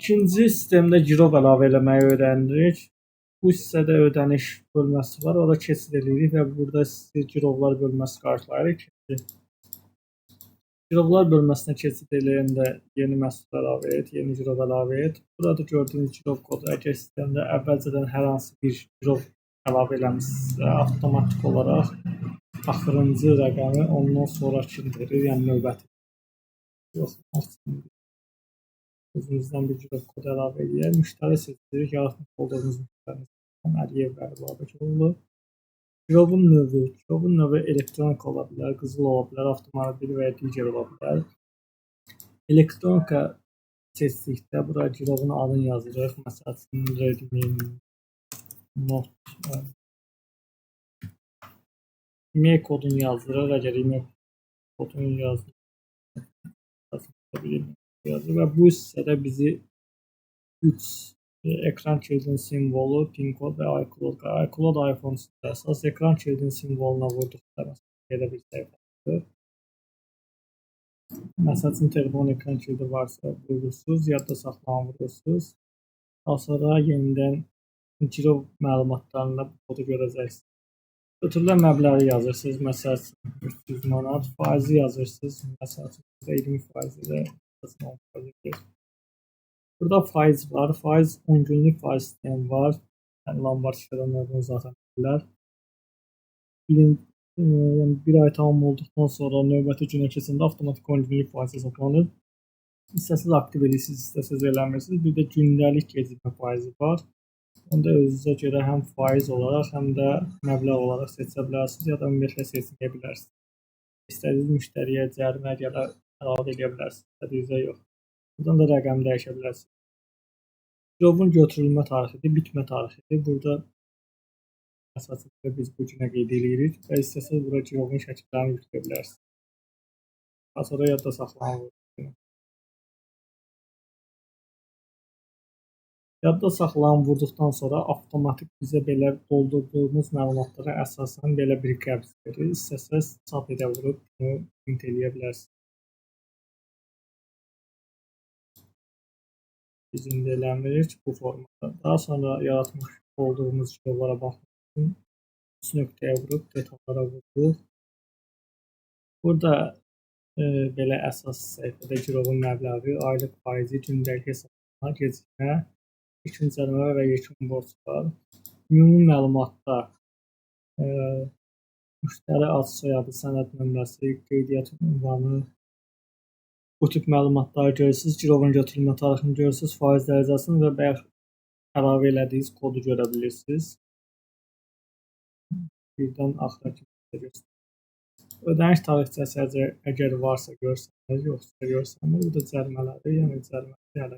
İkinci sistemdə girov əlavə eləməyi öyrənirik. Bu hissədə ödəniş bölməsi var. Ora keçid edirik və burada sizi girovlar bölməsi qarşılayır. İkinci girovlar bölməsinə keçid eləyəndə yeni məhsul əlavə et, yeni girov əlavə et. Burada gördüyünüz girov kodu, əgər sistemdə əvvəlcədən hər hansı bir girov əlavə eləmişsinizsə, avtomatik olaraq axırıncı rəqəmi ondan sonrakini verir, yəni növbəti. Yoxlamaq üçün özümüzdən bir girov kodu əlavə eləyək. Müştəri seçirik, yaratmış olduğumuz müştərini Əliyev Vəli Babəkoğlu. Girovun növü, girovun növü elektronika ola bilər, qızıl ola bilər, avtomobil və ya digər ola bilər. Elektronika seçdikdə bura girovun adını yazırıq. Məsəl üçün Redmi Note e-mail kodunu yazdırıq. Əgər e-mail kodunu yazdırıq, yazır və bu hissədə bizi 3 ekran kilidinin simvolu, pin kod və iCloud. iCloud iPhone üçün əsas ekran kilidinin simvoluna vurduqda belə bir səhifə açılır. Məsəl üçün telefon ekran kilidi varsa vurursunuz, yadda saxlama vurursunuz. Daha sonra yenidən girov məlumatlarında bu kodu görəcəksiniz. Ötürülən məbləği yazırsınız, məsəl üçün 300 manat, faizi yazırsınız, məsəl üçün 20% ilə 10% gedir. Burada faiz var. Faiz 10 günlük faiz sistemi var. Yəni lombard işlədənlər bunu zaten bilirlər. Yəni bir ay tamam olduqdan sonra növbəti günə keçəndə avtomatik 10 günlük faiz hesablanır. İstəsiniz aktiv edirsiniz, istəsiniz eləmirsiniz. Bir də gündəlik gecikmə faizi var. Onu da özünüzə görə həm faiz olaraq, həm də məbləğ olaraq seçə bilərsiniz ya da ümumiyyətlə seçməyə bilərsiniz. İstədiyiniz müştəriyə cərimə gələ əlavə eləyə bilərsiniz, istədiyinizə yox. Buradan da rəqəm dəyişə bilərsiniz. Girovun götürülmə tarixidir, bitmə tarixidir. Burada əsasında biz bu günə qeyd edirik və istəsəniz bura girovun şəkillərini yükləyə bilərsiniz. Daha sonra yadda saxlama. Yadda saxlanı vurduqdan sonra avtomatik bizə belə doldurduğumuz məlumatlara əsasən belə bir qəbz verir. İstəsəniz çap edə vurub bunu print eləyə bilərsiniz. Biz indi eləmirik bu formada. Daha sonra yaratmış olduğumuz girovlara baxmaq üçün üç nöqtəyə vurub detallara vururuq. Burada belə əsas səhifədə girovun məbləği, aylıq faizi, gündəlik hesablama, gecikmə, ilkin cərimə və yekun borc var. Ümumi məlumatda müştəri ad, soyadı, sənəd nömrəsi, qeydiyyat ünvanı, bu tip məlumatları görürsünüz, girovun götürülmə tarixini görürsünüz, faiz dərəcəsini və bayaq əlavə elədiyiniz kodu görə bilirsiniz. Birdən axıra kimi göstərir. Ödəniş tarixçəsi əgər varsa görsənir, yoxsa görsənmir. Bu da cərimələri, yəni cərimələri hələ